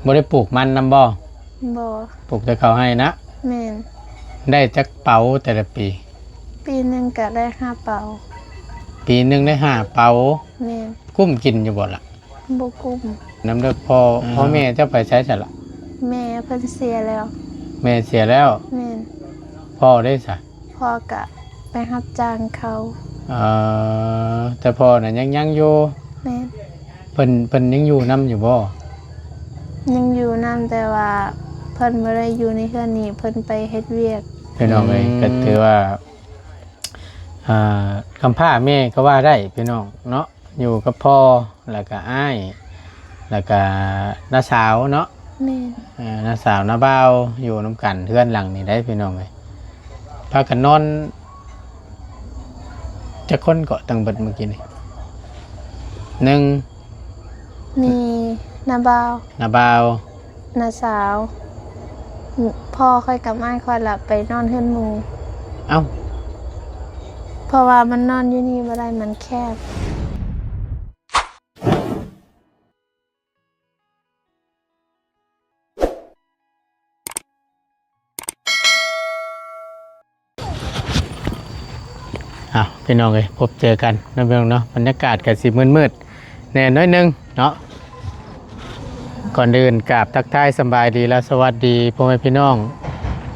ບໍ່ໄດ້ປູກມັນນຳບໍ່? ບໍ່. ປູກແຕ່ເຂົ້າໄຮ່ນະ? ແມ່ນ. ໄດ້ຈັກເປົາແຕ່ລະປີ? ປີໜຶ່ງກະໄດ້ຫ້າເປົາ. ປີໜຶ່ງໄດ້ຫ້າເປົາ? ແມ່ນ. ກຸ້ມກິນຢູ່ບໍ່ລະ? ບໍ່ກຸ້ມ. ນຳເດີພໍ່ ອືມ ພໍ່ແມ່ເຈົ້າໄປໃສຊັ້ນລະ? ແມ່ເພິ່ນເສຍແລ້ວ. ແມ່ເສຍແລ້ວ? ແມ່ນ. ພໍ່ເດ້ສະ? ພໍ່ກະໄປຮັບຈ້າງເຂົາ. ເອີ ແຕ່ພໍ່ນະຍັງ ຍັງຢູ່? ແມ່ນ. ເພິ່ນ ເພິ່ນຍັງຢູ່ນຳຢູ່ບໍ່? ຍັງຢູ່ນຳ ແຕ່ວ່າເພິ່ນບໍ່ໄດ້ຢູ່ໃນເຮືອນນີ້ ເພິ່ນໄປເຮັດວຽກ. ພີ່ນ້ອງເອີຍ ອືມ ກໍຖືວ່າ ອ່າ ກຳພ້າແມ່ກໍວ່າໄດ້ພີ່ນ້ອງເນາະ ຢູ່ກັບພໍ່ ແລ້ວກະອ້າຍ ແລ້ວກະນ້າສາວເນາະ. ແມ່ນ. ເອີ ນ້າສາວນ້າບ່າວຢູ່ນຳກັນເຮືອນຫຼັງນີ້ໄດ໋ພີ່ນ້ອງເອີຍ. ພາກັນນອນຈັກຄົນເກາະ ຕັ້ງເບິດມື້ກີ້ນີ້? ໜຶ່ງ ມີນ້າບ່າວ ນ້າບ່າວ ນ້າສາວ ພໍ່ຂ້ອຍກັບອ້າຍຂ້ອຍລະໄປນອນເຮືອນໝູ່. ເອົ້າ ເພາະວ່າມັນນອນຢູ່ນີ້ບໍ່ໄດ້ ມັນແຄບ. ອ້າວ ພີ່ນ້ອງເອີຍ ພົບເຈີກັນເນາະ ພີ່ນ້ອງເນາະ. ບັນຍາກາດກໍຊິມືດໆແດ່ໜ້ອຍໜຶ່ງເນາະ. ກ່ອນອື່ນກາບທັກທາຍສຳບາຍດີ ແລະ ສະຫວັດດີພໍ່ແມ່ພີ່ນ້ອງ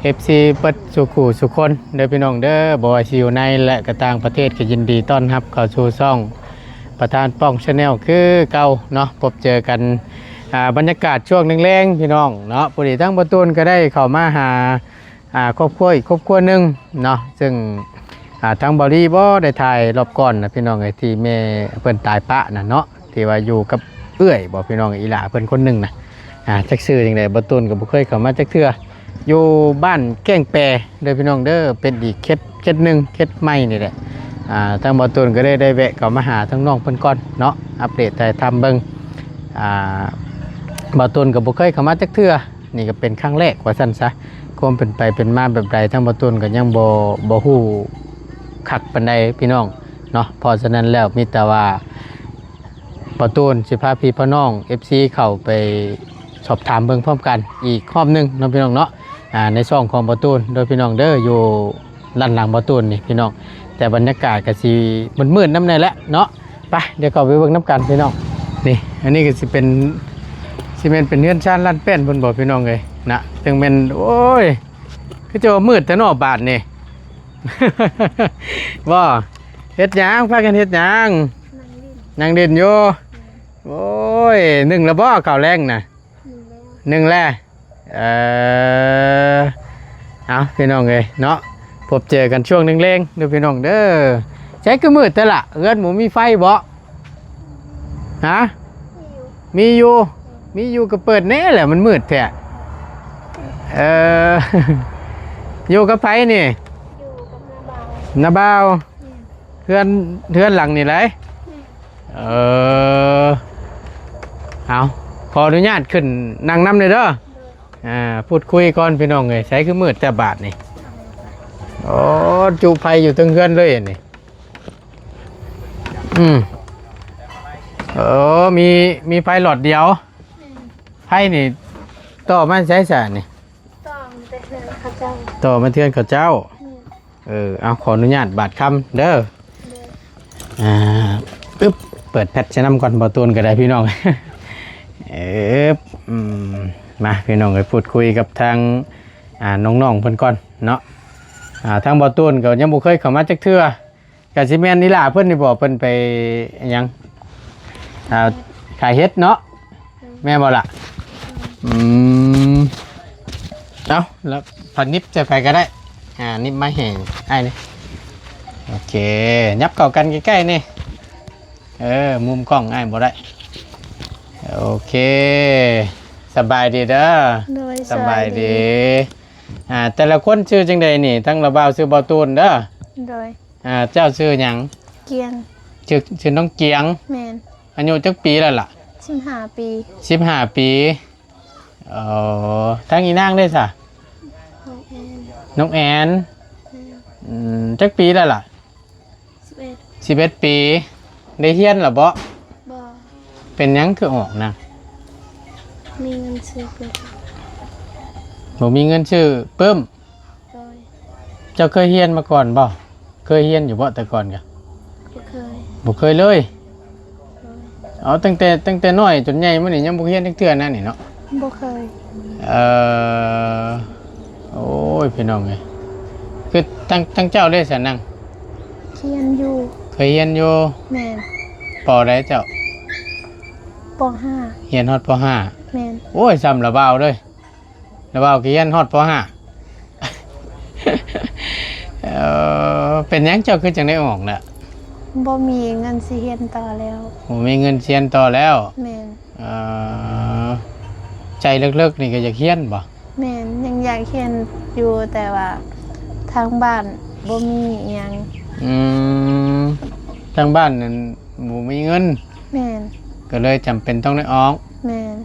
ເອັຟຊີ ເບິດສູ່ຄູ່ສູ່ຄົນເດີພີ່ນ້ອງເດີ. ບໍ່ວ່າຊິຢູ່ໃນ ແລະ ກໍຕ່າງປະເທດ ກໍຍິນດີຕ້ອນຮັບເຂົ້າສູ່ຊ່ອງປະທານປ້ອງ Channel ຄືເກົ່າເນາະ. ພົບເຈີກັນ ອ່າ ບັນຍາກາດຊ່ວງແລງໆ ພີ່ນ້ອງເນາະ. ພໍດີທາງບ່າວຕູນກໍໄດ້ເຂົ້າມາຫາ ອ່າ ຄອບຄົວອີກຄອບຄົວໜຶ່ງເນາະ ຊຶ່ງ ອ່າ ທາງບ່າວລີບໍ່ໄດ້ຖ່າຍລອບກ່ອນນະ ພີ່ນ້ອງເອີຍ ທີ່ແມ່ເພິ່ນຕາຍປະນະເນາະ ທີ່ວ່າຢູ່ກັບເອື້ອຍບໍ່ ພີ່ນ້ອງ ອີ່ຫຼ້າເພິ່ນຄົນໜຶ່ງນະ. ອ່າ ຈັກຊື່ຈັ່ງໃດ ບ່າວຕູນກໍບໍ່ເຄີຍເຂົ້າມາຈັກເທື່ອ ຢູ່ບ້ານແກ້ງແປເດີພີ່ນ້ອງເດີ. ເປັນອີກເຂດ ເຂດໜຶ່ງ ເຂດໃໝ່ນີ້ແຫຼະ. ອ່າ ທາງບ່າວຕູນກໍໄດ້ ໄດ້ແວະເຂົ້າມາຫາທາງນ້ອງເພິ່ນກ່ອນເນາະ ອັບເດດຖ່າຍທຳເບິ່ງ. ອ່າ ບ່າວຕູນກໍບໍ່ເຄີຍເຂົ້າມາຈັກເທື່ອ ນີ້ກໍເປັນຄັ້ງແລກວ່າຊັ້ນຊະ. ຄວາມເປັນໄປເປັນມາແບບໃດ ທາງບ່າວຕູນກໍຍັງບໍ່ ບໍ່ຮູ້ຄັກປານໃດພີ່ນ້ອງເນາະ. ເພາະສະນັ້ນແລ້ວ ມີແຕ່ວ່າບ່າວຕູນຊິພາພີ່ພານ້ອງ ເອັຟຊີ ເຂົ້າໄປສອບຖາມເບິ່ງພ້ອມກັນອີກຮອບໜຶ່ງເນາະ ພີ່ນ້ອງເນາະ. ອ່າ ໃນຊ່ອງຂອງບ່າວຕູນເດີພີ່ນ້ອງເດີ ຢູ່ ດ້ານຫຼັງບ່າວຕູນນີ້ພີ່ນ້ອງ ແຕ່ບັນຍາກາດກໍຊິມືດໆນຳແດ່ແຫຼະເນາະ. ໄປ ດຽວເຂົ້າໄປເບິ່ງນຳກັນພີ່ນ້ອງ. ນີ້ ອັນນີ້ກໍຊິເປັນ ຊິແມ່ນເປັນເຮືອນຊານລ້ານແປ້ນເພິ່ນບໍ່ ພີ່ນ້ອງເອີຍນະ. ຈັ່ງແມ່ນ ໂອ້ຍ ຄືຈະວ່າມືດແທ້ເນາະບາດນີ້ ບໍ່ ເຮັດຫຍັງ ພາກັນເຮັດຫຍັງ? ນັ່ງຫຼິ້ນ ນັ່ງຫຼິ້ນຢູ່. ໂອ້ຍ ໜຶ້ງແລ້ວບໍ່ ເຂົ້າແລງນະ? ໜຶ້ງແລ້ວ ໜຶ້ງແລ້ວ. ເອີ ເອົາ ພີ່ນ້ອງເອີຍເນາະ ພົບເຈີກັນຊ່ວງແລງໆເດີພີ່ນ້ອງເດີ. ໃສຄືມືດແທ້ລະ ເຮືອນບໍ່ມີໄຟບໍ່? ຮະ? ມີຢູ່ ມີຢູ່ ມີຢູ່ກໍເປີດແດ່ແຫຼະ ມັນມືດແທ້. ເອີ ຢູ່ກັບໃຜນີ້? ຢູ່ກັບນ້າບ່າວ ນ້າບ່າວ. ແມ່ນ. ເຮືອນ ເຮືອນຫຼັງນີ້ໄດ໋. ແມ່ນ. ເອີ ເອົາ ຂໍອະນຸຍາດຂຶ້ນນັ່ງນຳເດີ. ໂດຍ. ອ່າ ພູດຄຸຍກ່ອນພີ່ນ້ອງເອີຍ. ໃສຄືມືດແຕ່ບາດນີ້? ໂອ້ ຈຸໄຟຢູ່ເທິງເຮືອນເລີຍນີ້. ອືມ ເອີ ມີ ມີໄຟຫຼອດດຽວ. ແມ່ນ. ໄຟນີ້ຕໍ່ມາໃສຊະນີ້? ຕໍ່ມາແຕ່ເຮືອນເຂົາເຈົ້າ ຕໍ່ມາເຮືອນເຂົາເຈົ້າ. ແມ່ນ. ເອີ ເອົາ ຂໍອະນຸຍາດບາດຄຳເດີ. ໂດຍ. ອ່າ ອຶບ ເປີດແພັດໃສ່ນຳກ່ອນ ບ່າວຕູນກໍໄດ້ພີ່ນ້ອງ. ເອີບ ອືມ ມາ ພີ່ນ້ອງ ໄປພູດຄຸຍກັບທາງ ອ່າ ນ້ອງໆເພິ່ນກ່ອນເນາະ. ອ່າ ທາງບ່າວຕູນກໍຍັງບໍ່ເຄີຍເຂົ້າມາຈັກເທື່ອ ກະຊິແມ່ນອີ່ຫຼ້າເພິ່ນນີ້ບໍ່ ເພິ່ນໄປຫຍັງ ອ່າ ຂາຍເຫັດເນາະ ແມ່ນບໍ່ລະ? ອືມ ເອົາ ແລ້ວພັນໜິບໃສ່ໃຜກໍໄດ້ ອ່າ ໜິບມາໃຫ້ອ້າຍນີ້. ໂອເຄ ຫຍັບເຂົ້າກັນໃກ້ໆນີ້ ເອີ ມຸມກ້ອງອ້າຍບໍ່ໄດ້. ໂອເຄ ສະບາຍດີເດີ. ໂດຍ ສະບາຍດີ. ສະບາຍດີ. ອ່າ ແຕ່ລະຄົນຊື່ຈັ່ງໃດນີ້? ທັງລະບ່າວຊື່ບ່າວຕູນເດີ. ໂດຍ. ອ່າ ເຈົ້າຊື່ຫຍັງ? ກຽງ. ຊື່ ຊື່ນ້ອງກຽງ. ແມ່ນ. ອາຍຸຈັກປີແລ້ວລະ? ສິບຫ້າປີ. ສິບຫ້າປີ. ເອີ ທາງອີນາງເດ້ຊະ? ນ້ອງແອນ. ນ້ອງແອນ. ແມ່ນ. ອືມ ຈັກປີແລ້ວລະ? ສິບເອັດ. ສິບເອັດປີ. ໄດ້ຮຽນລະບໍ່? ບໍ່. ເປັນຫຍັງຄືອອກນະ? ມີເງິນຊື້ປຶ້ມ. ບໍ່ມີເງິນຊື້ປຶ້ມ? ໂດຍ. ເຈົ້າເຄີຍຮຽນມາກ່ອນບໍ່? ເຄີຍຮຽນຢູ່ບໍ່ແຕ່ກ່ອນກະ? ບໍ່ເຄີຍ. ບໍ່ເຄີຍເລີຍ? ໂດຍ. ເອົາ ຕັ້ງແຕ່ ຕັ້ງແຕ່ນ້ອຍຈົນໃຫຍ່ມານີ້ຍັງບໍ່ຮຽນຈັກເທື່ອນະນີ້ເນາະ? ບໍ່ເຄີຍ. ເອີ ໂອ້ຍ ພີ່ນ້ອງເອີຍ ຄືທັງ ທັງເຈົ້າເດ້ຊັ້ນນາງ? ຮຽນຢູ່. ເຄີຍຮຽນຢູ່? ແມ່ນ. ປໍໃດເຈົ້າ? ປໍຫ້າ. ຮຽນຮອດປໍຫ້າ? ແມ່ນ. ໂອ້ຍ ສ່ຳລະບ່າວເລີຍ. ລະບ່າວກະຮຽນຮອດປໍຫ້າ. ເອີ ເປັນຫຍັງເຈົ້າຄືຈັ່ງໄດ້ອອກລະ? ບໍ່ມີເງິນຊິຮຽນຕໍ່ແລ້ວ. ບໍ່ມີເງິນຮຽນຕໍ່ແລ້ວ? ແມ່ນ. ເອີ ໃຈເລິກໆນີ້ກະຢາກຮຽນບໍ່? ແມ່ນ ຍັງຢາກຮຽນຢູ່ ແຕ່ວ່າທາງບ້ານບໍ່ມີອີ່ຫຍັງ. ອືມ ທາງບ້ານນັ້ນບໍ່ມີເງິນ? ແມ່ນ. ກະເລີຍຈຳເປັນຕ້ອງໄດ້ອອກ? ແມ່ນ.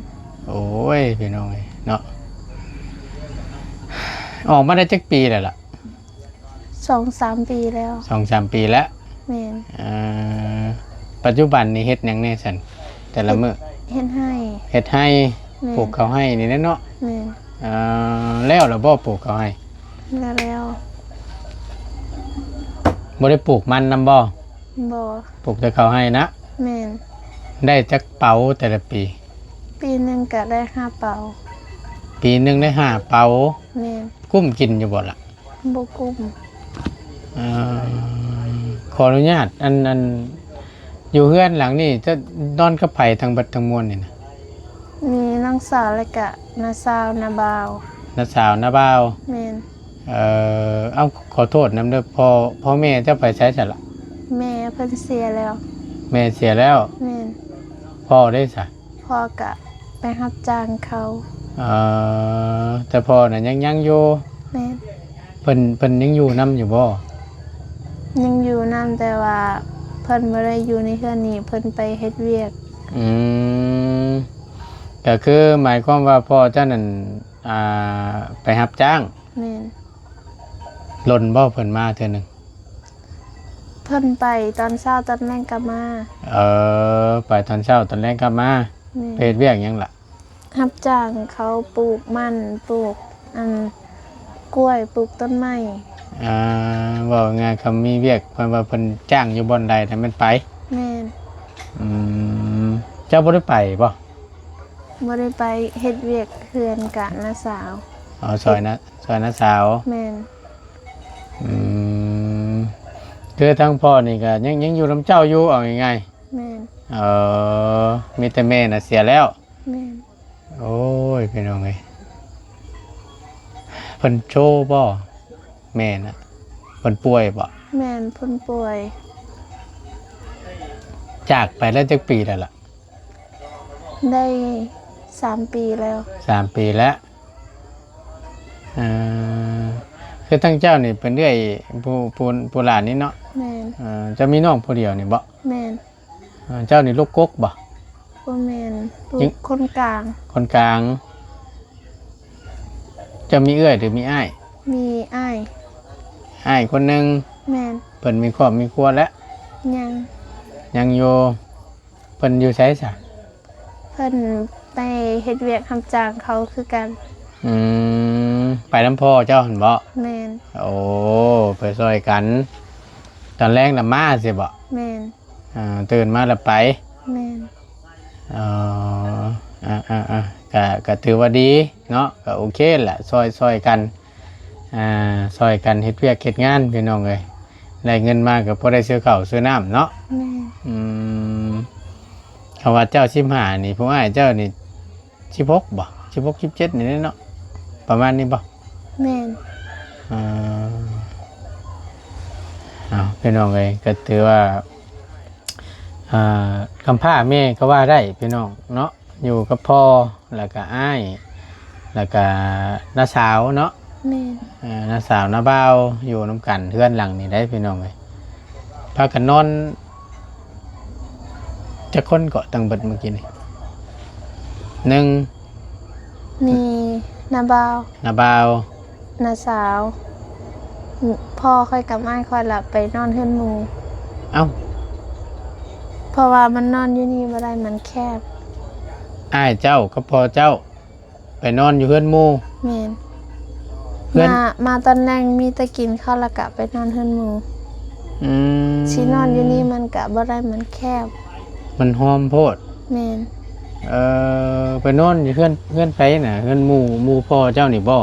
ໂອ້ຍ ພີ່ນ້ອງເອີຍເນາະ ອອກມາໄດ້ຈັກປີແລ້ວລະ? ສອງສາມປີແລ້ວ. ສອງສາມປີແລ້ວ? ແມ່ນ. ເອີ ປັດຈຸບັນນີ້ເຮັດຫຍັງແດ່ຊັ້ນ ແຕ່ລະມື້? ເຮັດໄຮ່. ເຮັດໄຮ່. ແມ່ນ. ປູກເຂົ້າໄຮ່ນີ້ແຫຼະເນາະ? ແມ່ນ. ເອີ ແລ້ວລະບໍ່ ປູກເຂົ້າໄຮ່? ແລ້ວແລ້ວ. ບໍ່ໄດ້ປູກມັນນຳບໍ່? ບໍ່. ປູກແຕ່ເຂົ້າໄຮ່ນະ? ແມ່ນ. ໄດ້ຈັກເປົາແຕ່ລະປີ? ປີໜຶ່ງກະໄດ້ຫ້າເປົາ. ປີໜຶ່ງໄດ້ຫ້າເປົາ? ແມ່ນ. ກຸ້ມກິນຢູ່ບໍ່ລະ? ບໍ່ກຸ້ມ. ເອີ ຂໍອະນຸຍາດ ອັນ ອັນ ຢູ່ເຮືອນຫຼັງນີ້ຈະນອນກັບໃຜທັງເບິດທັງມວນນີ້ນະ? ມີນ້ອງສາວ ແລ້ວກະນ້າສາວ ນ້າບ່າວ. ນ້າສາວ ນ້າບ່າວ? ແມ່ນ. ເອີ ເອົ້າ ຂໍໂທດນຳເດີ ພໍ່ ພໍ່ແມ່ເຈົ້າໄປໃສຊັ້ນລະ? ແມ່ເພິ່ນເສຍແລ້ວ. ແມ່ເສຍແລ້ວ? ແມ່ນ. ພໍ່ເດ້ຊະ? ພໍ່ກະໄປຮັບຈ້າງເຂົາ. ເອີ ແຕ່ພໍ່ນະຍັງ ຍັງຢູ່? ແມ່ນ. ເພິ່ນ ເພິ່ນຍັງຢູ່ນຳຢູ່ບໍ່? ຍັງຢູ່ນຳ ແຕ່ວ່າເພິ່ນບໍ່ໄດ້ຢູ່ໃນເຮືອນນີ້ ເພິ່ນໄປເຮັດວຽກ. ອືມ ກະຄືໝາຍຄວາມວ່າພໍ່ເຈົ້ານັ້ນ ອ່າ ໄປຮັບຈ້າງ? ແມ່ນ. ດົນບໍ່ເພິ່ນມາເທື່ອໜຶ່ງ? ເພິ່ນໄປຕອນເຊົ້າຕອນແລງກັບມາ. ເອີ ໄປຕອນເຊົ້າຕອນແລງກັບມາ. ແມ່ນ. ໄປເຮັດວຽກຫຍັງລະ? ຮັບຈ້າງເຂົາປູກມັນ ປູກ ອັນ ກ້ວຍ ປູກຕົ້ນໄມ້. ອ່າ ເວົ້າງ່າຍໆ ຄັນມີວຽກ ເພິ່ນວ່າເພິ່ນຈ້າງຢູ່ບ່ອນໃດນະແມ່ນໄປ? ແມ່ນ. ອືມ ເຈົ້າບໍ່ໄດ້ໄປບໍ່? ບໍ່ໄດ້ໄປ ເຮັດວຽກເຮືອນກະນ້າສາວ. ອໍ ຊ່ອຍນ້າ ຊ່ອຍນ້າສາວ. ແມ່ນ. ອືມ ຄືທາງພໍ່ນີ້ກະຍັງ ຍັງຢູ່ນຳເຈົ້າຢູ່ ເອົາງ່າຍໆ. ແມ່ນ. ເອີ ມີແຕ່ແມ່ນະເສຍແລ້ວ. ແມ່ນ. ໂອ້ຍ ພີ່ນ້ອງເອີຍ ເພິ່ນໂຊບໍ່? ແມ່ນະ ເພິ່ນປ່ວຍບໍ່? ແມ່ນ ເພິ່ນປ່ວຍ. ຈາກໄປແລ້ວຈັກປີແລ້ວລະ? ໄດ້ສາມປີແລ້ວ. ສາມປີແລ້ວ. ເອີ ຄືທາງເຈົ້ານີ້ເປັນເອື້ອຍຜູ້ ຜູ້ ຜູ້ຫຼານນີ້ເນາະ? ແມ່ນ. ເອີ ເຈົ້າມີນ້ອງຜູ້ດຽວນີ້ບໍ່? ແມ່ນ. ເອີ ເຈົ້ານີ້ລູກກົກບໍ່? ບໍ່ແມ່ນ ລູກຄົນກາງ. ຄົນກາງ. ເຈົ້າມີເອື້ອຍຫຼືມີອ້າຍ? ມີອ້າຍ. ອ້າຍຄົນໜຶ່ງ. ແມ່ນ. ເພິ່ນມີຄອບມີຄົວແລ້ວ? ຍັງ. ຍັງຢູ່. ເພິ່ນຢູ່ໃສຊະ? ເພິ່ນໄປເຮັດວຽກຮັບຈ້າງເຂົາຄືກັນ. ອືມ ໄປນຳພໍ່ເຈົ້າຫັ້ນບໍ? ແມ່ນ. ໂອ້ ໄປຊ່ອຍກັນ ຕອນແລງລະມາຊີ້ບໍ? ແມ່ນ. ອ່າ ຕື່ນມາລະໄປ. ແມ່ນ. ອໍ ອ່າໆໆ ກະ ກະຖືວ່າດີເນາະ ກະໂອເຄລະ ຊ່ອຍ ຊ່ອຍກັນ ອ່າ ຊ່ອຍກັນເຮັດວຽກເຮັດງານ ພີ່ນ້ອງເອີຍ ໄດ້ເງິນມາກະພໍໄດ້ຊື້ເຂົ້າຊື້ນ້ຳເນາະ. ແມ່ນ. ອືມ ຄຳວ່າເຈົ້າສິບຫ້ານີ້ ຜູ້ອ້າຍເຈົ້ານີ້ສິບຫົກບໍ? ສິບຫົກ ສິບເຈັດນີ້ເນາະ ປະມານນີ້ບໍ? ແມ່ນ. ອ່າ ເອົາ ພີ່ນ້ອງເອີຍ ກະຖືວ່າ ອ່າ ກຳພ້າແມ່ກໍວ່າໄດ້ພີ່ນ້ອງເນາະ ຢູ່ກັບພໍ່ ແລ້ວກະອ້າຍ ແລ້ວກະນ້າສາວເນາະ. ແມ່ນ. ເອີ ນ້າສາວນ້າບ່າວຢູ່ນຳກັນ ເຮືອນຫຼັງນີ້ໄດ໋ພີ່ນ້ອງເອີຍ. ພາກັນນອນຈັກຄົນເກາະ ທັງເບິດມື້ກີ້ນີ້? ໜຶ່ງ ມີນ້າບ່າວ ນ້າບ່າວ ນ້າສາວ ພໍ່ຂ້ອຍກັບອ້າຍຂ້ອຍລະໄປນອນເຮືອນໝູ່. ເອົ້າ ເພາະວ່າມັນນອນຢູ່ນີ້ບໍ່ໄດ້ ມັນແຄບ. ອ້າຍເຈົ້າກັບພໍ່ເຈົ້າ ໄປນອນຢູ່ເຮືອນໝູ່. ແມ່ນ. ເຮືອນ ມາ ມາຕອນແລງມີແຕ່ກິນເຂົ້າ ແລ້ວກະໄປນອນເຮືອນໝູ່. ອືມ. ຊິນອນຢູ່ນີ້ມັນກະບໍ່ໄດ້ ມັນແຄບ. ມັນຫ້ອມໂພດ. ແມ່ນ. ເອີ ໄປນອນຢູ່ເຮືອນ ເຮືອນໃຜນະ? ເຮືອນໝູ່ ໝູ່ພໍ່ເຈົ້ານີ້ບໍ່?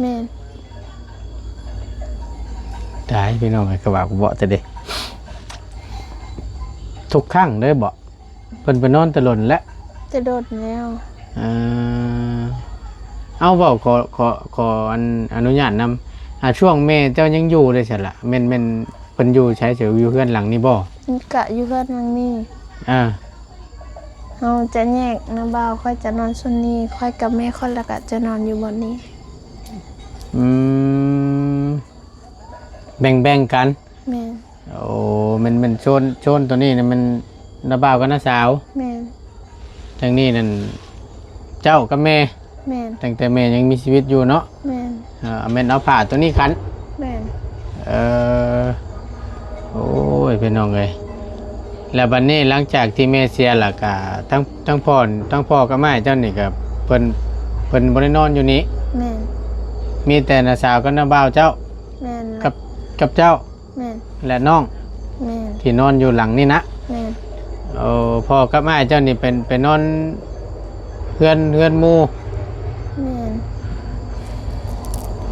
ແມ່ນ. ຕາຍ ພີ່ນ້ອງເອີຍ ກະວ່າກູເບາະແທ້ເດ. ທຸກຄັ້ງເລີຍບໍ່? ເພິ່ນໄປນອນແຕ່ດົນແລ້ວ? ແຕ່ດົນແລ້ວ. ເອີ ເອົາ ເວົ້າ ຂໍ ຂໍ ຂໍ ອັນ ອະນຸຍາດນຳ. ອາ ຊ່ວງແມ່ເຈົ້າຍັງຢູ່ເດ້ຊັ້ນລະ ແມ່ນ ແມ່ນເພິ່ນຢູ່ໃສ? ຢູ່ເຮືອນຫຼັງນີ້ບໍ່? ກະຢູ່ເຮືອນຫຼັງນີ້. ອາ. ເຮົາຈະແຍກນະບ່າວ ຂ້ອຍຈະນອນສ່ວນນີ້ ຂ້ອຍກັບແມ່ຂ້ອຍ ແລ້ວກະຈະນອນຢູ່ບ່ອນນີ້. ອືມ ແບ່ງໆກັນ. ແມ່ນ. ໂອ້ ແມ່ນ ແມ່ນໂຊນ ໂຊນໂຕນີ້ນະແມ່ນນ້າບ່າວກັບນ້າສາວ. ແມ່ນ. ທາງນີ້ນັ້ນເຈົ້າກັບແມ່. ແມ່ນ. ຕັ້ງແຕ່ແມ່ຍັງມີຊີວິດຢູ່ເນາະ. ແມ່ນ. ເອີ ແມ່ນເອົາຜ້າໂຕນີ້ຂັນ. ແມ່ນ. ເອີ ໂອ້ຍ ພີ່ນ້ອງເອີຍ ແລ້ວບັດນີ້ຫຼັງຈາກທີ່ແມ່ເສຍ ແລ້ວກະທັງ ທັງພໍ່ ທັງພໍ່ກັບອ້າຍເຈົ້ານີ້ກະເພິ່ນ ເພິ່ນບໍ່ໄດ້ນອນຢູ່ນີ້. ແມ່ນ. ມີແຕ່ນ້າສາວກັບນ້າບ່າວເຈົ້າ. ແມ່ນ. ກັບ ກັບເຈົ້າ. ແມ່ນ. ແລະນ້ອງ. ແມ່ນ. ທີ່ນອນຢູ່ຫຼັງນີ້ນະ. ແມ່ນ. ໂອ້ ພໍ່ກັບອ້າຍເຈົ້ານີ້ເປັນ ໄປນອນເຮືອນ ເຮືອນໝູ່. ແມ່ນ.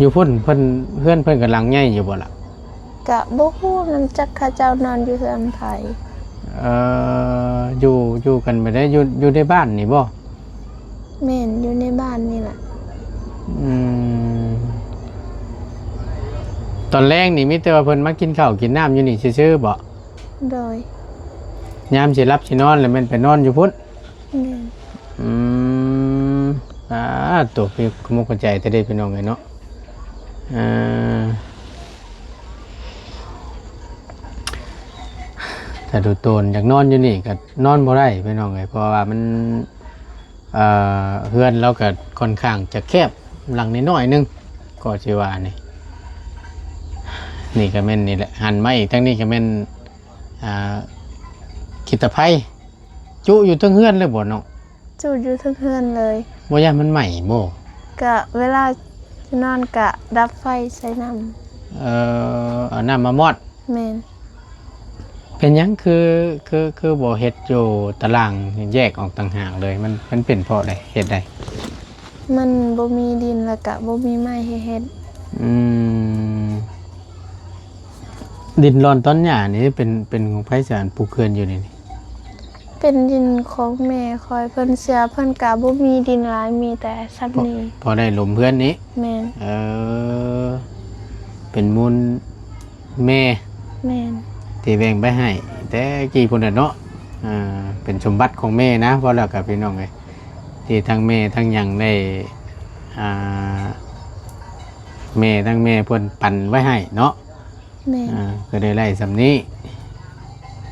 ຢູ່ພຸ້ນເພິ່ນ ເຮືອນເພິ່ນກະຫຼັງໃຫຍ່ຢູ່ບໍ່ລະ? ກະບໍ່ຮູ້ນຳຈັກເຂົາເຈົ້ານອນຢູ່ເຮືອນໃຜ. ເອີ ຢູ່ ຢູ່ກັນແບບໃດ? ຢູ່ ຢູ່ໃນບ້ານນີ້ບໍ່? ແມ່ນ ຢູ່ໃນບ້ານນີ້ລະ. ອືມ ຕອນແລງນີ້ມີແຕ່ວ່າເພິ່ນມາກິນເຂົ້າກິນນ້ຳຢູ່ນີ້ຊື່ໆບໍ? ໂດຍ. ຍາມຊິຫຼັບຊິນອນລະແມ່ນໄປນອນຢູ່ພຸ້ນ? ແມ່ນ. ອືມ ອາ ໂຕ ມີກະມຸກກະໃຈແທ້ເດພີ່ນ້ອງເອີຍເນາະ. ເອີ ຖ້າດູໂຕນຢາກນອນຢູ່ນີ້ກະນອນບໍ່ໄດ້ພີ່ນ້ອງເອີຍ ເພາະວ່າມັນ ເອີ ເຮືອນລາວກະຂ້ອນຂ້າງຈະແຄບ ຫຼັງນ້ອຍໆໜຶ່ງ ກໍຊິວ່ານີ້. ນີ້ກະແມ່ນນີ້ແຫຼະ ຫັນມາອີກທາງນີ້ກະແມ່ນ ອ່າ ຂີ້ຕະໄພ ຈຸຢູ່ເທິງເຮືອນເລີຍບໍ່ນ້ອງ? ຈຸຢູ່ເທິງເຮືອນເລີຍ. ບໍ່ຢ້ານມັນໄໝ້ບໍ່? ກະເວລານອນກະດັບໄຟໃສ່ນ້ຳ. ເອີ ເອົານ້ຳມາມອດ. ແມ່ນ. ເປັນຫຍັງຄື ຄື ຄືບໍ່ເຮັດຢູ່ຕາລ່າງແຍກອອກຕ່າງຫາກເລີຍ? ມັນ ມັນເປັນເພາະໃດ? ເຮັດໃດ? ມັນບໍ່ມີດິນ ແລ້ວກະບໍ່ມີໄມ້ໃຫ້ເຮັດ. ອືມ ດິນລອນຕອນຫຍ້ານີ້ເປັນ ເປັນຂອງໃຜຊະ ອັນປູກເຮືອນຢູ່ນີ້? ເປັນດິນຂອງແມ່ຂ້ອຍ ເພິ່ນເສຍ ເພິ່ນກະບໍ່ມີດິນຫຼາຍ ມີແຕ່ສ່ຳນີ້ ພໍ ພໍໄດ້ຫຼຸມເຮືອນນີ້. ແມ່ນ. ເອີ ເປັນມູນແມ່. ແມ່ນ. ທີ່ແບ່ງໄປໃຫ້ແຕ່ກີ້ພຸ້ນແຫຼະເນາະ. ອ່າ ເປັນສົມບັດຂອງແມ່ນະ ເວົ້າແລ້ວກະພີ່ນ້ອງເອີຍ ທີ່ທັງແມ່ທັງຫຍັງໄດ້ ອ່າ ແມ່ ທັງແມ່ເພິ່ນປັນໄວ້ໃຫ້ເນາະ. ແມ່ນ. ອ່າ ກະໄດ້ໄລ່ສ່ຳນີ້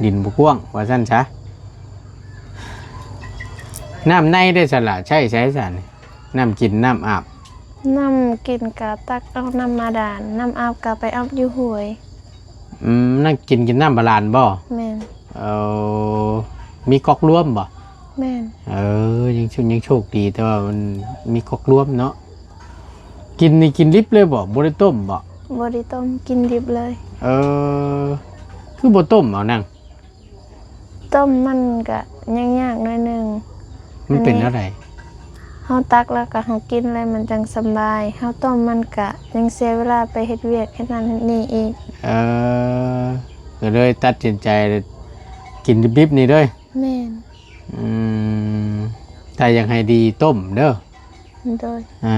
ດິນບໍ່ກວ້າງວ່າຊັ້ນຊະ. ນ້ຳໃນເດຊັ້ນລະ ໃຊ້ໃສຊັ້ນ? ນ້ຳກິນ ນ້ຳອາບ? ນ້ຳກິນກະຕັກເອົານ້ຳບາດານ ນ້ຳອາບກະໄປອາບຢູ່ຫ້ວຍ. ອືມ ນ້ຳກິນ ກິນນ້ຳບາດານບໍ່? ແມ່ນ. ເອີ ມີກອກລວມບໍ່? ແມ່ນ. ເອີ ຍັງ ຍັງໂຊກດີ ແຕ່ວ່າມັນມີກອກລວມເນາະ. ກິນນີ້ກິນດິບເລີຍບໍ່? ບໍ່ໄດ້ຕົ້ມບໍ່? ບໍ່ໄດ້ຕົ້ມ ກິນດິບເລີຍ. ເອີ ຄືບໍ່ຕົ້ມເອົານາງ? ຕົ້ມມັນກະຍາກໆໜ້ອຍໜຶ່ງ. ມັນເປັນແນວໃດ? ເຮົາຕັກແລ້ວກະເຮົາກິນແລ້ວມັນຈັ່ງສະບາຍ ເຮົາຕົ້ມມັນກະຍັງເສຍເວລາໄປເຮັດວຽກເຮັດນັ້ນເຮັດນີ້ອີກ. ເອີ ກະເລີຍຕັດສິນໃຈກິນດິບໆນີ້ເດີ. ແມ່ນ. ອືມ ຖ້າຢາກໃຫ້ດີຕົ້ມເດີ. ໂດຍ. ອ່າ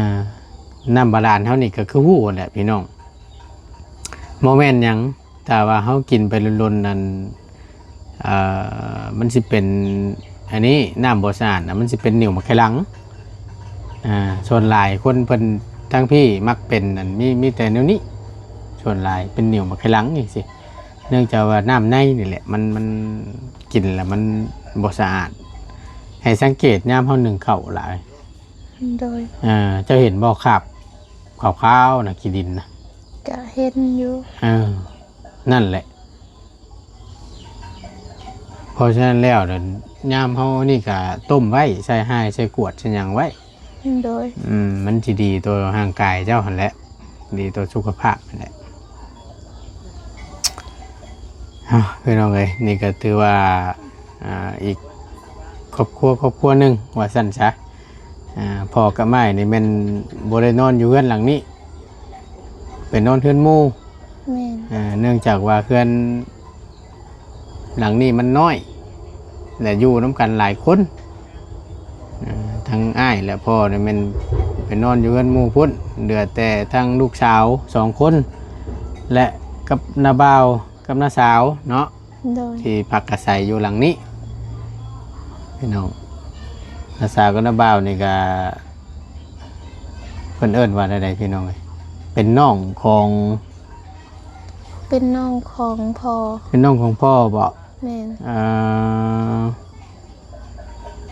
ນ້ຳບາດານເຮົານີ້ກະຄືຮູ້ຫັ້ນແຫຼະພີ່ນ້ອງ ບໍ່ແມ່ນຫຍັງ ຖ້າວ່າເຮົາກິນໄປດົນໆນັ້ນ ເອີ ມັນຊິເປັນ ອັນນີ້ ນ້ຳບໍ່ສະອາດນະ ມັນຊິເປັນໜິວໝາກໄຂ່ຫຼັງ. ອ່າ ສ່ວນຫຼາຍຄົນເພິ່ນທາງພີ້ມັກເປັນ ອັນ ມີ ມີແຕ່ແນວນີ້ ສ່ວນຫຼາຍເປັນໜິວໝາກໄຂ່ຫຼັງຈັ່ງຊີ້ ເນື່ອງຈາກວ່ານ້ຳໃນນີ້ແຫຼະ ມັນ ມັນກິນແລ້ວມັນບໍ່ສະອາດ. ໃຫ້ສັງເກດຍາມເຮົາໜຶ້ງເຂົ້າຫຼາຍ. ໂດຍ. ເຈົ້າເຫັນບໍ່ ຄາບຂາວໆນະ ຂີ້ດິນນະ? ກະເຫັນຢູ່. ເອີ ນັ້ນແຫຼະ. ເພາະສະນັ້ນແລ້ວ ຍາມເຮົານີ້ກະຕົ້ມໄວ້ ໃສ່ຮ້າຍ ໃສ່ກວດ ໃສ່ຫຍັງໄວ້. ໂດຍ ອືມ ມັນຊິດີຕໍ່ຮ່າງກາຍເຈົ້າຫັ້ນແຫຼະ ດີຕໍ່ສຸຂະພາບຫັ້ນແຫຼະ. ເອົາ ພີ່ນ້ອງເອີຍ ນີ້ກໍຖືວ່າ ອ່າ ອີກຄອບຄົວ ຄອບຄົວໜຶ່ງວ່າຊັ້ນຊະ. ອ່າ ພໍ່ກັບອ້າຍນີ້ແມ່ນບໍ່ໄດ້ນອນຢູ່ເຮືອນຫຼັງນີ້ ໄປນອນເຮືອນໝູ່. ແມ່ນ ເນື່ອງຈາກວ່າເຮືອນຫຼັງນີ້ມັນນ້ອຍ ແລະ ຢູ່ນຳກັນຫຼາຍຄົນ. ເອີ ທັງອ້າຍ ແລະ ພໍ່ນີ້ແມ່ນໄປນອນຢູ່ເຮືອນໝູ່ພຸ້ນ ເຫຼືອແຕ່ທັງລູກສາວສອງຄົນ ແລະ ກັບນ້າບ່າວ ກັບນ້າສາວເນາະ ໂດຍ ທີ່ພັກອາໄສຢູ່ຫຼັງນີ້ພີ່ນ້ອງ. ນ້າສາວກັບນ້າບ່າວນີ້ກະ ເພິ່ນເອີ້ນວ່າແນວໃດພີ່ນ້ອງເອີຍ? ເປັນນ້ອງຂອງ ເປັນນ້ອງຂອງພໍ່. ເປັນນ້ອງຂອງພໍ່ບໍ? ແມ່ນ ເອີ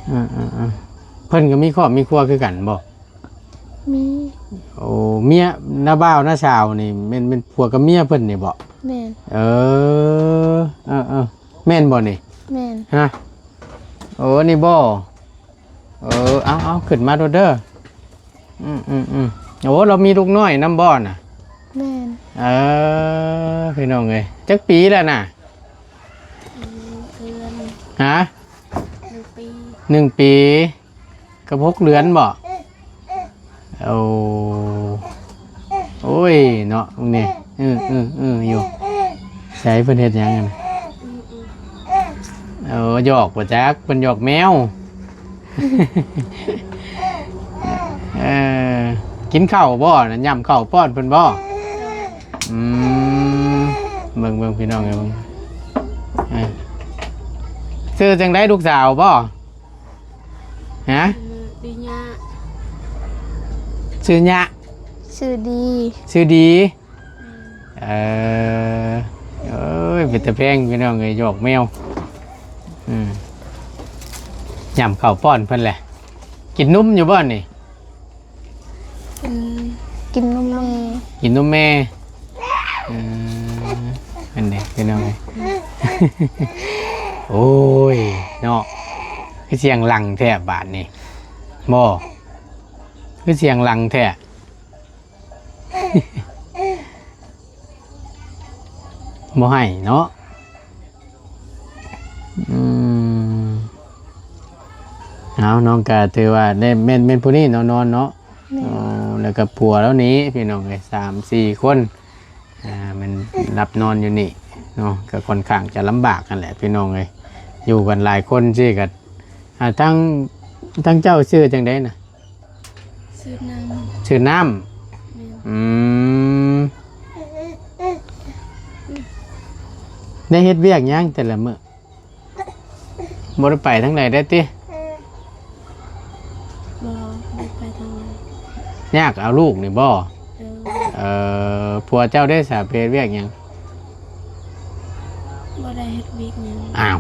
ເອີໆໆ ເພິ່ນກໍມີຄອບມີຄົວຄືກັນບໍ? ມີ ໂອ້ ເມຍ ນ້າບ່າວນ້າສາວນີ້ແມ່ນ ແມ່ນຜົວກັບເມຍເພິ່ນນີ້ບໍ? ແມ່ນ ເອີ ເອີໆ ແມ່ນບໍນີ້? ແມ່ນ ຮະ ໂອ້ ນີ້ບໍ? ເອີ ເອົາໆ ຂຶ້ນມາໂລດເດີ. ອືມໆໆ ໂອ້ ລາວມີລູກນ້ອຍນຳບໍນະ? ແມ່ນ ເອີ ພີ່ນ້ອງເອີຍ ຈັກປີແລ້ວນະ? ໜຶ່ງເດືອນ ຮະ? ໜຶ່ງປີ ໜຶ່ງປີ ກັບຫົກເດືອນບໍ? ໂອ້ ໂອ້ຍເນາະ ເບິ່ງນີ້ ອືໆໆ ຢູ່ ໃສເພິ່ນເຮັດຫຍັງຫັ້ນ? ເອີ ຢອກບໍ່ຈັກ ເພິ່ນຢອກແມວ. ເອີ ກິນເຂົ້າບໍ່ນະ? ຫຍ້ຳເຂົ້າປ້ອນເພິ່ນບໍ່? ອືມ ເບິ່ງໆ ພີ່ນ້ອງເອີຍ ເບິ່ງ ເອີ ຊື່ຈັ່ງໃດ ລູກສາວບໍ່? ຮະ? ດີຍະ ຊື່ຍະ ຊື່ດີ ຊື່ດີ ເອີ ເອີຍ ເປັນຕາແພງພີ່ນ້ອງເອີຍ ຢອກແມວ. ອືມ ຫຍ້ຳເຂົ້າປ້ອນເພິ່ນແຫຼະ. ກິນນົມຢູ່ບໍ່ນີ້? ກິນ ກິນນົມແມ່ ກິນນົມແມ່. ເອີ ອັນນີ້ພີ່ນ້ອງເອີຍ ໂອ້ຍເນາະ ຄືສຽງຫຼັງແທ້ບາດນີ້ ບໍ່ ຄືສຽງຫຼັງແທ້ ບໍ່ໃຫ້ເນາະ. ອືມ ເອົາ ນ້ອງກະຖືວ່າໄດ້ ແມ່ນ ແມ່ນຜູ້ນີ້ເນາະ ນອນເນາະ. ແມ່ນ ເອົາ ແລ້ວກະຜົວລາວນີ້ພີ່ນ້ອງເອີຍ ສາມສີ່ຄົນ ອ່າ ແມ່ນຫຼັບນອນຢູ່ນີ້ເນາະ ກະຄ່ອນຂ້າງຈະລຳບາກຫັ້ນແຫຼະພີ່ນ້ອງເອີຍ ຢູ່ກັນຫຼາຍຄົນຊີ້ກະ ອ່າ ທັງ ທັງເຈົ້າຊື່ຈັ່ງໃດນະ? ຊື່ນ້ຳ ຊື່ນ້ຳ. ແມ່ນ ອືມ ໄດ້ເຮັດວຽກຫຍັງແຕ່ລະມື້? ບໍ່ໄດ້ໄປທາງໃດໄດ້ຕິ? ບໍ່ ບໍ່ໄດ້ໄປທາງໃດ. ຍາກເອົາລູກນີ້ບໍ່? ໂດຍ ເອີ ຜົວເຈົ້າເດ້ສາ ໄປເຮັດວຽກຫຍັງ? ບໍ່ໄດ້ເຮັດວຽກຫຍັງ. ອ້າວ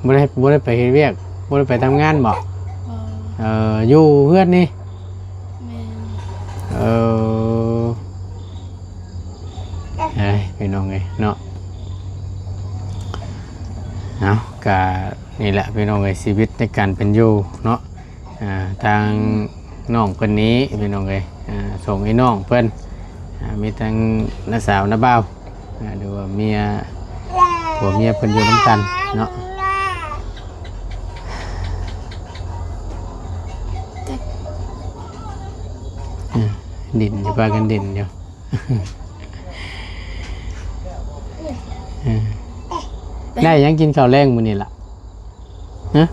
ບໍ່ໄດ້ ບໍ່ໄດ້ໄປເຮັດວຽກ ບໍ່ໄດ້ໄປທຳງານບໍ? ບໍ່ ເອີ ຢູ່ເຮືອນນີ້. ແມ່ນ ເອີ ເອີຍ ພີ່ນ້ອງເອີຍເນາະ. ເອົາ ກະນີ້ແຫຼະພີ່ນ້ອງເອີຍ ຊີວິດໃນການເປັນຢູ່ເນາະ. ອ່າ ທາງນ້ອງເພິ່ນນີ້ພີ່ນ້ອງເອີຍ ອ່າ ສອງພີ່ນ້ອງເພິ່ນ ອ່າ ມີທັງນ້າສາວນ້າບ່າວ ອ່າ ຫຼືວ່າເມຍ ຜົວເມຍເພິ່ນຢູ່ນຳກັນເນາະ. ອ່າ ຫຼິ້ນຢູ່ ພາກັນຫຼິ້ນຢູ່. ເອີ ໄດ້ຫຍັງກິນເຂົ້າແລງມື້ນີ້ລະ? ຮະ?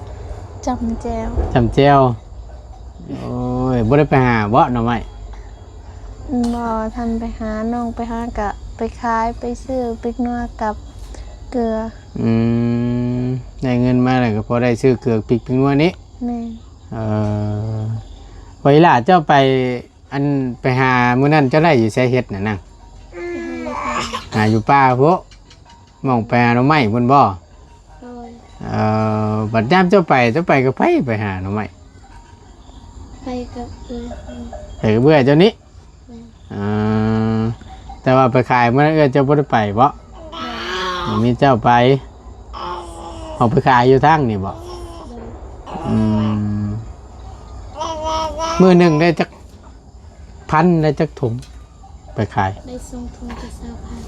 ຈ້ຳແຈ່ວ ຈ້ຳແຈ່ວ. ໂອ້ຍ ບໍ່ໄດ້ໄປຫາບໍໜໍ່ໄມ້? ບໍ່ທັນໄປຫາ ນ້ອງໄປຫາກະໄປຂາຍ ໄປຊື້ປິກນົວກັບເກືອ. ອືມ ໄດ້ເງິນມາແລ້ວກະພໍໄດ້ຊື້ເກືອປິກ ປິກນົວນີ້. ແມ່ນ ເອີ ໄວລາເຈົ້າໄປ ອັນໄປຫາມື້ນັ້ນເຈົ້າໄດ້ຢູ່ໃສເຫັດນະນາງ? ໄປຫາຢູ່ປ່າ ຫາຢູ່ປ່າພຸ້ນ ໝ່ອງໄປຫາໜໍ່ໄມ້ພຸ້ນບໍ? ໂດຍ ເອີ ບັດຍາມເຈົ້າໄປ ເຈົ້າໄປກັບໃຜ ໄປຫາໜໍ່ໄມ້? ໄປກັບເອື້ອຍ ໄປກັບເອື້ອຍເຈົ້ານີ້? ແມ່ນ ເອີ ແຕ່ວ່າໄປຂາຍມື້ນັ້ນເອື້ອຍເຈົ້າບໍ່ໄດ້ໄປບໍ? ບໍ່ ມີເຈົ້າໄປ. ເອົາໄປຂາຍຢູ່ທາງນີ້ບໍ? ໂດຍ ອືມ ມື້ໜຶ່ງໄດ້ຈັກພັນ ໄດ້ຈັກຖົງໄປຂາຍ? ໄດ້ສອງຖົງກໍຊາວພັນ.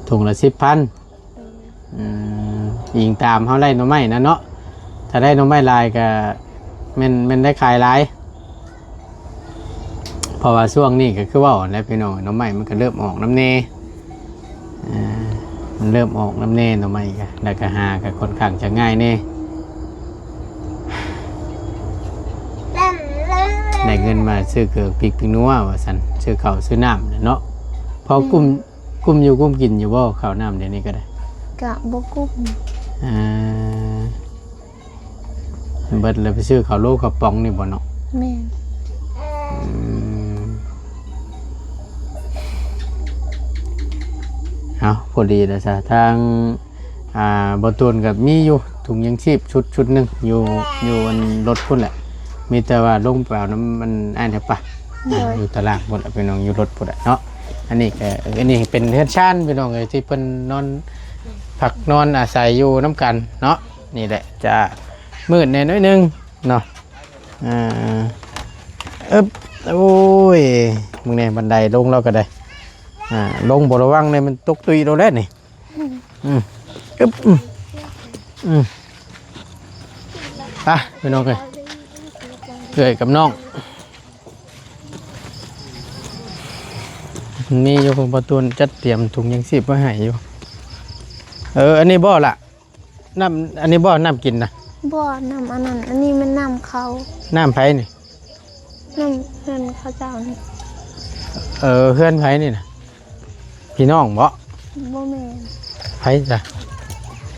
ຖົງລະສິບພັນ. ໂດຍ. ອືມ ອີງຕາມເຮົາໄດ້ໜໍ່ໄມ້ນະເນາະ, ຖ້າໄດ້ໜໍ່ໄມ້ຫຼາຍກໍແມ່ນ ແມ່ນໄດ້ຂາຍຫຼາຍ. ເພາະວ່າຊ່ວງນີ້ກໍຄືເວົ້າຫັ້ນແຫຼະພີ່ນ້ອງ, ໜໍ່ໄມ້ມັນກໍເລີ່ມອອກນຳແດ່ ອ່າ ມັນເລີ່ມອອກນຳແດ່ໜໍ່ໄມ້ກະ ແລ້ວກະຫາກະຄ່ອນຂ້າງຈະງ່າຍແດ່. ໄດ້ເງິນມາຊື້ເກືອ ພິກ ພິກນົວວ່າຊັ້ນ, ຊື້ເຂົ້າຊື້ນ້ຳແຫຼະເນາະ. ພໍ ອືມ ກຸ້ມ ກຸ້ມຢູ່ກຸ້ມກິນຢູ່ບໍ່ ເຂົ້ານ້ຳດຽວນີ້ກໍໄດ້? ກະບໍ່ກຸ້ມ. ອ່າ ເບິດແລ້ວໄປຊື້ເຂົ້າໂລເຂົ້າປ໋ອງນີ້ບໍ່ເນາະ? ແມ່ນ. ອືມ ເອົາ ພໍດີແລ້ວຊະ ທາງ ອ່າ ບໍ່ຕູນກໍມີຢູ່ ຖົງຍັງຊີບຊຸດ ຊຸດໜຶ່ງ ຢູ່ ຢູ່ອັນລົດພຸ້ນແຫຼະ, ມີແຕ່ວ່າລົງໄປເອົານຳມັນອ້າຍແທ້ປະ. ໂດຍ. ຢູ່ຕະລ່າງພຸ້ນແຫຼະ ພີ່ນ້ອງ ຢູ່ລົດພຸ້ນແຫຼະເນາະ. ອັນນີ້ກໍ ອັນນີ້ເປັນເຮືອນຊານ ພີ່ນ້ອງເອີຍ ທີ່ເພິ່ນນອນ ພັກນອນອາໄສຢູ່ນຳກັນເນາະ. ນີ້ແຫຼະ ຈະມືດແດ່ໜ້ອຍໜຶ່ງເນາະ. ອ່າ ເອີບ ໂອ້ຍ ມຶງແນ່ ບັນໄດລົງແລ້ວກໍໄດ້ ອ່າ ລົງບໍ່ລະວັງນີ້ມັນຕົກຕຸ້ຍໂລດແຫຼະນີ້. ອືມ ອືມ ອືມ ອືມ ໄປພີ່ນ້ອງເອີຍ ເອື້ອຍກັບນ້ອງ ມີຢູ່ ພໍ່ຕູ້ນຈັດຕຽມຖົງຍັງຊີບໄວ້ໃຫ້ຢູ່. ເອີ ອັນນີ້ບໍ່ລະ? ນ້ຳ ອັນນີ້ບໍ່ ນ້ຳກິນນະ? ບໍ່ ນ້ຳອັນນັ້ນ ອັນນີ້ແມ່ນນ້ຳເຂົາ. ນ້ຳໃຜນີ້? ນ້ຳເຮືອນເຂົາເຈົ້ານີ້. ເອີ ເຮືອນໃຜນີ້ນະ? ພີ່ນ້ອງບໍ? ບໍ່ແມ່ນ. ໃຜຊະ?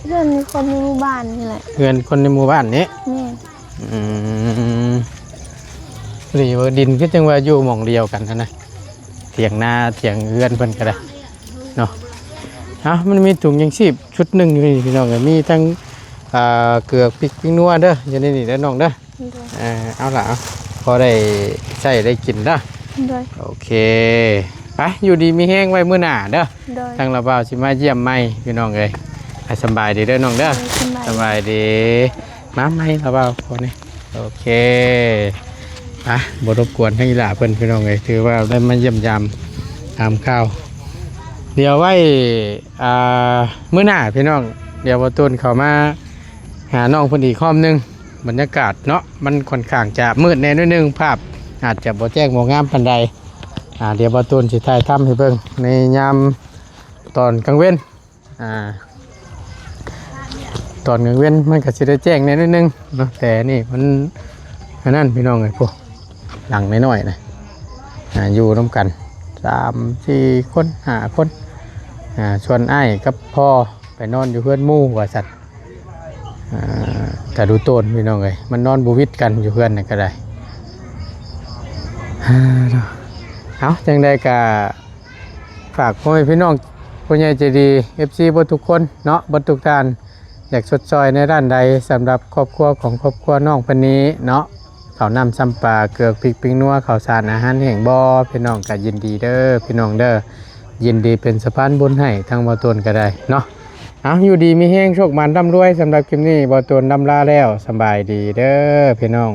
ເຮືອນຄົນໃນໝູ່ບ້ານນີ້ແຫຼະ. ເຮືອນຄົນໃນໝູ່ບ້ານນີ້? ແມ່ນ. ອືມ ພໍດີວ່າດິນຄືຈັ່ງວ່າຢູ່ໝ່ອງດຽວກັນຫັ້ນນະ, ຖຽງນາຖຽງເຮືອນເພິ່ນກໍໄດ້ເນາະ. ເອົາ ມັນມີຖົງຍັງຊີບຊຸດໜຶ່ງຢູ່ນີ້ພີ່ນ້ອງເອີຍ, ມີທັງ ອ່າ ເກືອ ພິກ ພິກນົວເດີ ຢູ່ໃນນີ້ເດີນ້ອງເດີ. ໂດຍ. ເອີ ເອົາລະ ເອົາ ພໍໄດ້ໃຊ້ໄດ້ກິນເດີ. ໂດຍ. ໂອເຄ ໄປ ຢູ່ດີມີແຮງ ໄວ້ມື້ໜ້າເດີ. ໂດຍ. ທາງລາວບ່າວຊິມາຢ້ຽມໃໝ່ພີ່ນ້ອງເອີຍ. ອ່ະ ສະບາຍດີເດີນ້ອງເດີ. ໂດຍ ສະບາຍ ສະບາຍດີ. ມາໃໝ່ລາວບ່າວຄົນນີ້. ໂອເຄ ອ່ະ ບໍ່ລົບກວນທາງອີ່ຫຼ້າເພິ່ນພີ່ນ້ອງເອີຍ, ຖືວ່າໄດ້ມາຢ້ຽມຢາມຖາມຂ່າວ. ດຽວໄວ້ ອ່າ ມື້ໜ້າພີ່ນ້ອງ ດຽວບ່າວຕູນເຂົ້າມາຫານ້ອງເພິ່ນອີກຮອບໜຶ່ງ. ບັນຍາກາດເນາະ ມັນຂ້ອນຂ້າງຈະມືດແດ່ໜ້ອຍໜຶ່ງ, ພາບອາດຈະບໍ່ແຈ້ງບໍ່ງາມປານໃດ. ອ່າ ດຽວບ່າວຕູນຊິຖ່າຍທຳໃຫ້ເບິ່ງໃນຍາມຕອນກາງເວັນ. ອ່າ ຕອນກາງເວັນມັນກໍຊິໄດ້ແຈ້ງແດ່ໜ້ອຍໜຶ່ງເນາະ, ແຕ່ນີ້ມັນ ອັນນັ້ນພີ່ນ້ອງເອີຍ ໂອ້ ຫຼັງນ້ອຍໆນະ ອ່າ ຢູ່ນຳກັນສາມສີ່ຄົນ ຫ້າຄົນ. ອ່າ ສ່ວນອ້າຍກັບພໍ່ໄປນອນຢູ່ເຮືອນໝູ່ວ່າຊັ້ນ. ອ່າ ຖ້າດູໂຕນພີ່ນ້ອງເອີຍ ມັນນອນບໍ່ຫວິດກັນຢູ່ເຮືອນນັ້ນກໍໄດ້. ເອົາ ຈັ່ງໃດກໍ ຝາກພໍ່ແມ່ພີ່ນ້ອງ ຜູ້ໃຫຍ່ໃຈດີ ເອັຟຊີ ເບິດທຸກຄົນເນາະ ເບິດທຸກທ່ານ ຢາກຊົດຊ່ອຍໃນດ້ານໃດ ສຳລັບຄອບຄົວຂອງຄອບຄົວນ້ອງເພິ່ນນີ້ເນາະ, ເຂົ້ານ້ຳຊຳປາ ເກືອພິກພິກນົວ ເຂົ້າສານອາຫານແຫ້ງບໍ່ ພີ່ນ້ອງກໍຍິນດີເດີ ພີ່ນ້ອງເດີ, ຍິນດີເປັນສະພານບຸນໃຫ້ທາງບ່າວໂຕນກໍໄດ້ເນາະ. ເອົາ ຢູ່ດີມີແຮງ ໂຊກໝານ ລ່ຳລວຍ. ສຳລັບຄລິບນີ້ ບ່າວໂຕນລ່ຳລາແລ້ວ. ສະບາຍດີເດີພີ່ນ້ອງ.